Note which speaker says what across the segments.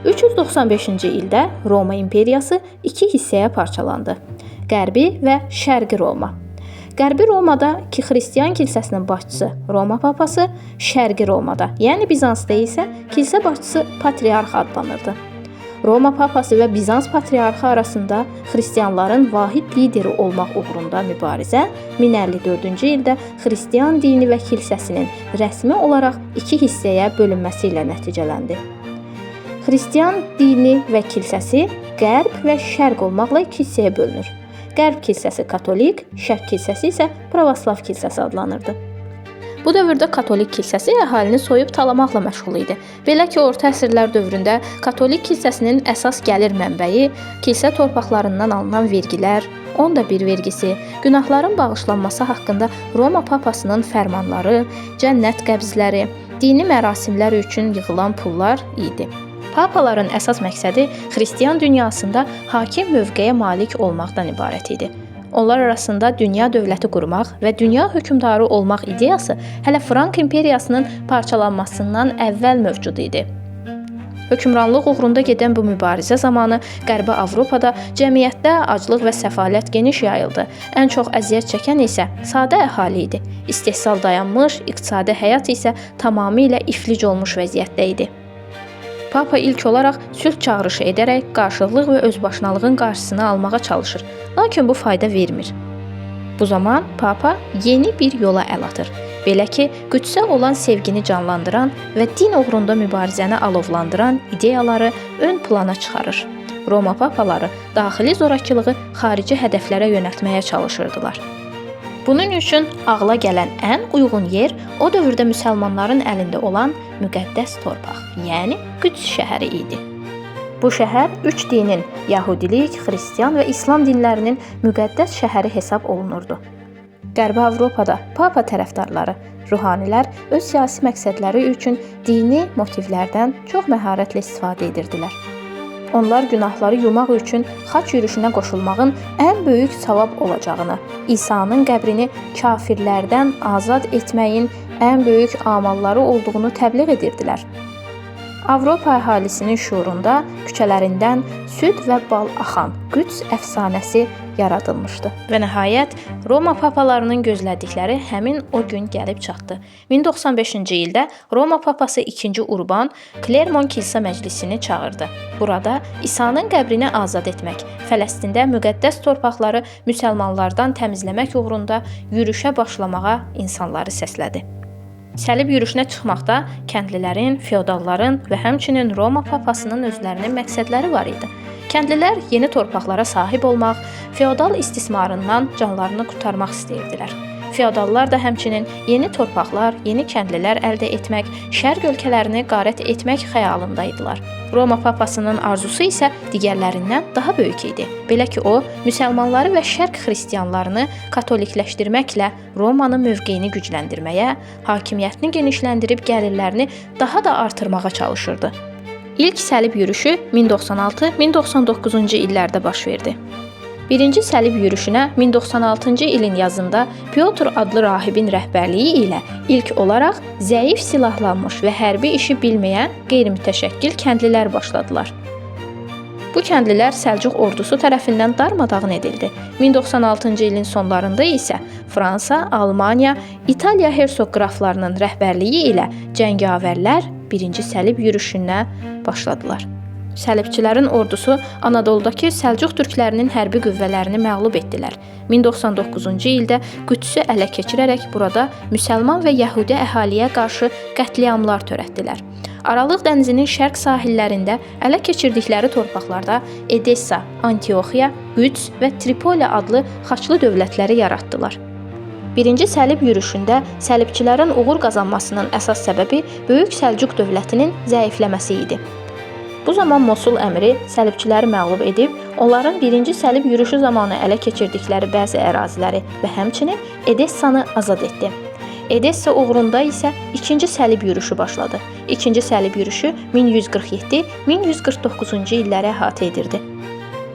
Speaker 1: 395-ci ildə Roma imperiyası iki hissəyə parçalandı. Qərbi və Şərqi Roma. Qərbi Romada ki xristian kilsəsinin başçısı Roma papası, Şərqi Romada, yəni Bizansda isə kilsə başçısı patriarx adlanırdı. Roma papası və Bizans patriarxı arasında xristianların vahid lideri olmaq uğrunda mübarizə 1054-cü ildə xristian dini və kilsəsinin rəsmi olaraq iki hissəyə bölünməsi ilə nəticələndi. Xristian dini və kilsəsi qərb və şərq olmaqla iki hissəyə bölünür. Qərb kilsəsi katolik, şərq kilsəsi isə pravoslav kilsəsi adlanırdı. Bu dövrdə katolik kilsəsi əhalini soyub talamaqla məşğul idi. Belə ki, orta əsrlər dövründə katolik kilsəsinin əsas gəlir mənbəyi kilsə torpaqlarından alınan vergilər, onda bir vergisi, günahların bağışlanması haqqında Roma papasının fərmanları, cənnət qəbzləri, dini mərasimlər üçün yığılan pullar idi. Papaların əsas məqsədi xristian dünyasında hakim mövqeyə malik olmaqdan ibarət idi. Onlar arasında dünya dövləti qurmaq və dünya hökmdarı olmaq ideyası hələ Frank imperiyasının parçalanmasından əvvəl mövcud idi. Hökmranlıq uğrunda gedən bu mübarizə zamanı Qərbi Avropada cəmiyyətdə aclıq və səfalət geniş yayıldı. Ən çox əziyyət çəkən isə sadə əhali idi. İstehsal dayanmış, iqtisadi həyat isə tamamilə iflic olmuş vəziyyətdə idi. Papa ilk olaraq sülh çağırışı edərək qarşılıq və özbaşınalığın qarşısını almağa çalışır. Lakin bu fayda vermir. Bu zaman Papa yeni bir yola əl atır. Belə ki, Qüdsə olan sevgini canlandıran və din uğrunda mübarizəni alovlandıran ideyaları ön plana çıxarır. Roma papaları daxili zorakılığı xarici hədəflərə yönəltməyə çalışırdılar. Bunun üçün ağla gələn ən uyğun yer o dövrdə müsəlmanların əlində olan müqəddəs torpaq, yəni Qüds şəhəri idi. Bu şəhər üç dinin, Yəhudilik, Xristian və İslam dinlərinin müqəddəs şəhəri hesab olunurdu. Qərbi Avropada papa tərəfdarları, ruhanilər öz siyasi məqsədləri üçün dini motivlərdən çox məharətlə istifadə edirdilər. Onlar günahları yumaq üçün xaç yürüşünə qoşulmağın ən böyük savab olacağını, İsa'nın qəbrini kafirlərdən azad etməyin ən böyük amalları olduğunu təbliğ edirdilər. Avropa əhalisinin şüurunda küçələrindən süd və bal axan Qüds əfsanəsi yaradılmışdı. Və nəhayət Roma papalarının gözlədikləri həmin o gün gəlib çatdı. 1095-ci ildə Roma papası 2-ci Urban Klermon kilsə məclisini çağırdı. Burada İsa'nın qəbrini azad etmək, Fələstində müqəddəs torpaqları müsəlmanlardan təmizləmək uğrunda yürüşə başlamağa insanları səslədi. Səlib yürüşünə çıxmaqda kəndlilərin, feodalların və həmçinin Roma papasının özlərinin məqsədləri var idi. Kəndlilər yeni torpaqlara sahib olmaq, feodal istismarından canlarını qurtarmaq istəyirdilər. Feodallar da həmçinin yeni torpaqlar, yeni kəndlilər əldə etmək, şərq ölkələrini qarət etmək xəyalında idilər. Roma papasının arzusu isə digərlərindən daha böyük idi. Belə ki, o, müsəlmanları və şərq xristianlarını katolikləşdirməklə Romanın mövqeyini gücləndirməyə, hakimiyyətini genişləndirib gəlirlərini daha da artırmağa çalışırdı. İlk səlib yürüşü 1096-1099-cu illərdə baş verdi. Birinci səlib yürüşünə 1096-cı ilin yazında Pyotr adlı rahibin rəhbərliyi ilə ilk olaraq zəif silahlanmış və hərbi işi bilməyən qeyri-mütəşəkkil kəndlilər başladılar. Bu kəndlilər Səlcuq ordusu tərəfindən darmadağın edildi. 1096-cı ilin sonlarında isə Fransa, Almaniya, İtaliya hersoq qraflarının rəhbərliyi ilə cəngavərlər birinci səlib yürüşünə başladılar. Səlibçilərin ordusu Anadoludakı Səlcuq türklərinin hərbi qüvvələrini məğlub etdilər. 1099-cu ildə Qüdsü ələ keçirərək burada müsəlman və yəhudi əhaliyə qarşı qətliamlar törətdilər. Aralıq dənizinin şərq sahillərində ələ keçirdikləri torpaqlarda Edessa, Antioxiya, Qüds və Tripoli adlı xaçlı dövlətləri yaratdılar. Birinci səlib yürüşündə səlibçilərin uğur qazanmasının əsas səbəbi Böyük Səlcuq dövlətinin zəifləməsi idi. Bu zaman Mosul əmiri səlibçiləri məğlub edib, onların birinci səlib yürüşü zamanı ələ keçirdikləri bəzi əraziləri və həmçinin Edessanı azad etdi. Edessa uğrunda isə ikinci səlib yürüşü başladı. İkinci səlib yürüşü 1147-1149-cu illəri əhatə edirdi.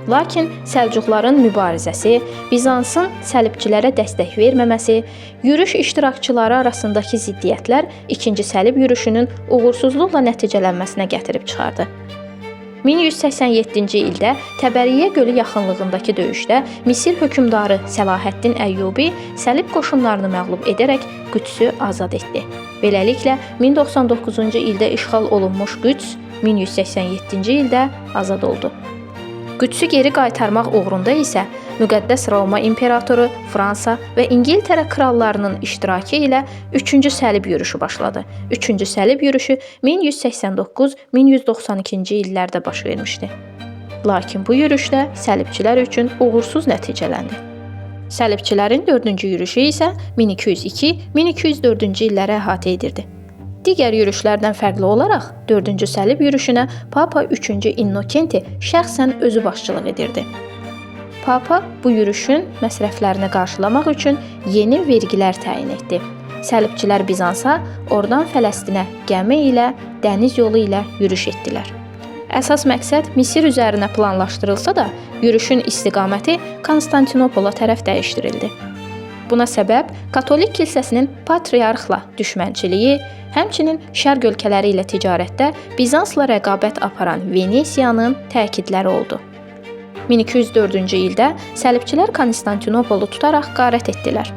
Speaker 1: Lakin Səlcuqların mübarizəsi, Bizansın səlibçilərə dəstək verməməsi, yürüş iştirakçıları arasındakı ziddiyyətlər ikinci səlib yürüşünün uğursuzluqla nəticələnməsinə gətirib çıxardı. 1187-ci ildə Təbəriyyə gölü yaxınlığındakı döyüşdə Misir hökmdarı Səlahəddin Əyyubi səlib qoşunlarını məğlub edərək Qüdsü azad etdi. Beləliklə 1099-cu ildə işğal olunmuş Qüds 1187-ci ildə azad oldu. Qüdsü geri qaytarmaq uğrunda isə Müqəddəs Roma imperatoru, Fransa və İngiltərə krallarının iştirakı ilə 3-cü səlib yürüşü başladı. 3-cü səlib yürüşü 1189-1192-ci illərdə baş vermişdi. Lakin bu yürüşdə səlibçilər üçün uğursuz nəticələndi. Səlibçilərin 4-cü yürüşü isə 1202-1204-cü illəri əhatə edirdi. Digər yürüşlərdən fərqli olaraq 4-cü səlib yürüşünə Papa 3-cü Innokenti şəxsən özü başçılıq edirdi. Papa bu yürüşün məsrəflərini qarşılamaq üçün yeni vergilər təyin etdi. Səlibçilər Bizansa, oradan Fələstinə gəmi ilə, dəniz yolu ilə yürüş etdilər. Əsas məqsəd Misir üzərinə planlaşdırılsa da, yürüşün istiqaməti Konstantinopola tərəf dəyişdirildi. Buna səbəb Katolik kilsəsinin patriarxla düşmənçiliyi, həmçinin şərq ölkələri ilə ticarətdə Bizansla rəqabət aparan Venesiyanın təkidləri oldu. 1204-cü ildə səlibçilər Konstantinopolu tutaraq qarət etdilər.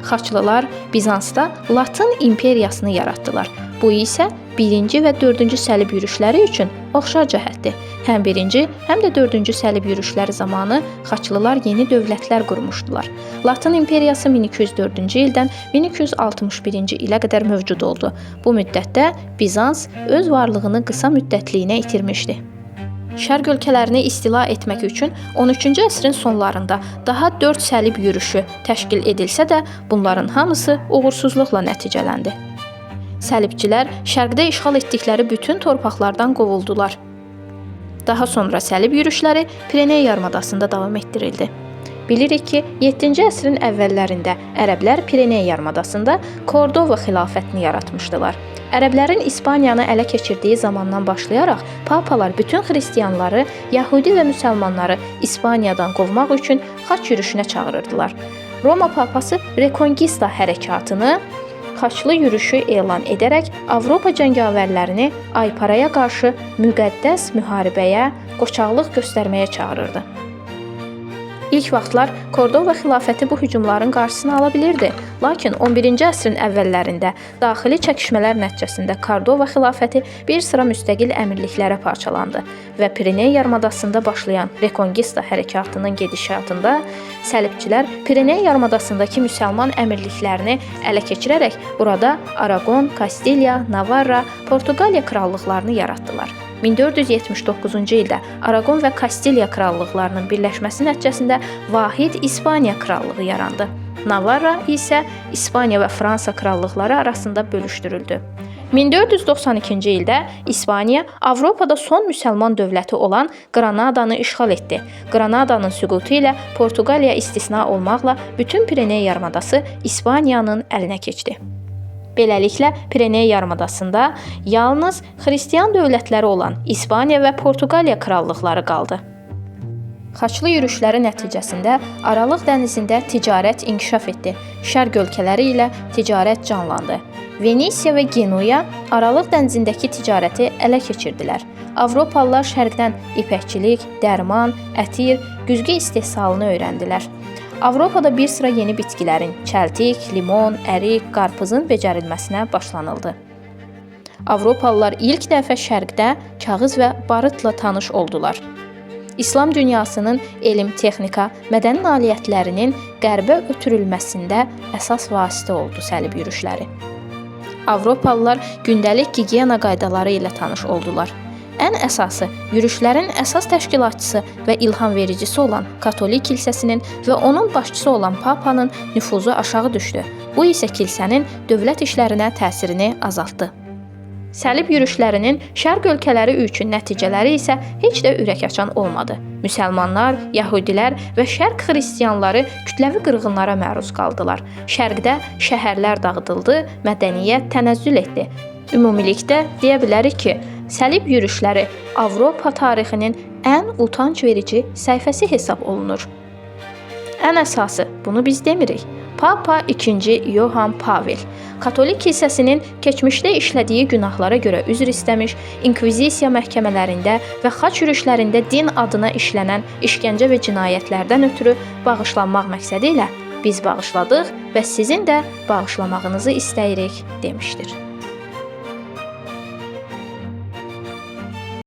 Speaker 1: Xaçlılar Bizansda Latın imperiyasını yaratdılar. Bu isə 1-ci və 4-cü səlib yürüşləri üçün oxşar cəhətdir. Həm 1-ci, həm də 4-cü səlib yürüşləri zamanı xaçlılar yeni dövlətlər qurmuşdular. Latın imperiyası 1204-cü ildən 1261-ci ilə qədər mövcud oldu. Bu müddətdə Bizans öz varlığını qısa müddətliyinə itirmişdi. Şərq ölkələrini istila etmək üçün 13-cü əsrin sonlarında daha 4 səlib yürüşü təşkil edilsə də, bunların hamısı uğursuzluqla nəticələndi. Səlibçilər şərqdə işğal etdikləri bütün torpaqlardan qovuldular. Daha sonra səlib yürüşləri Pireney yarımadasında davam etdirildi. Bilirik ki, 7-ci əsrin əvvəllərində ərəblər Pireney yarımadasında Kordova xilafətini yaratmışdılar. Ərəblərin İspaniyanı ələ keçirdiyi zamandan başlayaraq papalar bütün xristianları, yəhudi və müsəlmanları İspaniyadan qovmaq üçün xaç yürüşünə çağırırdılar. Roma papası Reconquista hərəkatını xaçlı yürüşü elan edərək Avropa cəngavərlərini Ayparaya qarşı müqəddəs müharibəyə, qoçaqlıq göstərməyə çağırırdı. İlk vaxtlar Kordova xilafəti bu hücumların qarşısını ala bilirdi. Lakin 11-ci əsrin əvvəllərində daxili çəkişmələr nəticəsində Kordova xilafəti bir sıra müstəqil əmirliklərə parçalandı və Pireney yarımadasında başlayan Reconquista hərəkatının gedişatında səlibçilər Pireney yarımadasındakı müsəlman əmirliklərini ələ keçirərək burada Araqon, Kastiliya, Navarra, Portuqaliya krallıqlarını yaratdılar. 1479-cu ildə Araqon və Kastiliya krallıqlarının birləşməsi nəticəsində vahid İspaniya krallığı yarandı. Navarra isə İspaniya və Fransa krallıqları arasında bölüşdürüldü. 1492-ci ildə İspaniya Avropada son müsəlman dövləti olan Qranadanı işğal etdi. Qranadanın süqutu ilə Portuqaliya istisna olmaqla bütün Pireney yarımadası İspaniyanın əlinə keçdi. Beləliklə, Pireney yarımadasında yalnız xristian dövlətləri olan İspaniya və Portuqaliya krallıqları qaldı. Xaçlı yürüşləri nəticəsində Aralıq dənizində ticarət inkişaf etdi. Şərq ölkələri ilə ticarət canlandı. Venesiya və Genuya Aralıq dənizindəki ticarəti ələ keçirdilər. Avropalılar şərqdən ipəkçilik, dərman, ətir, güzgü istehsalını öyrəndilər. Avropada bir sıra yeni bitkilərin, çəltik, limon, ərik, qarpızın becərilməsinə başlanıldı. Avropalılar ilk dəfə şərqdə kağız və barıtla tanış oldular. İslam dünyasının elm, texnika, mədəni nailiyyətlərinin qərbə ötürülməsində əsas vasitə oldu səlib yürüşləri. Avropalılar gündəlik gigiyena qaydaları ilə tanış oldular. Ən əsası, yürüşlərin əsas təşkilatçısı və ilham vericisi olan Katolik kilsəsinin və onun başçısı olan Papanın nüfuzu aşağı düşdü. Bu isə kilsənin dövlət işlərinə təsirini azaltdı. Səlib yürüşlərinin şərq ölkələri üçün nəticələri isə heç də ürəkaçan olmadı. Müsəlmanlar, yəhudilər və şərq xristianları kütləvi qırğınlara məruz qaldılar. Şərqdə şəhərlər dağıdıldı, mədəniyyət tənəzzül etdi. Ümumilikdə deyə bilərik ki, səlib yürüşləri Avropa tarixinin ən utanc verici səhifəsi hesab olunur. Ən əsası, bunu biz demirik. Papa 2-ci Yohan Pavel Katolik kilsəsinin keçmişdə işlədiyi günahlara görə üzr istəmiş, inkvizisiya məhkəmələrində və xaç yürüşlərində din adına işlənən işgəncə və cinayətlərdən ötürü bağışlanmaq məqsədi ilə biz bağışladıq və sizin də bağışlamağınızı istəyirik demişdir.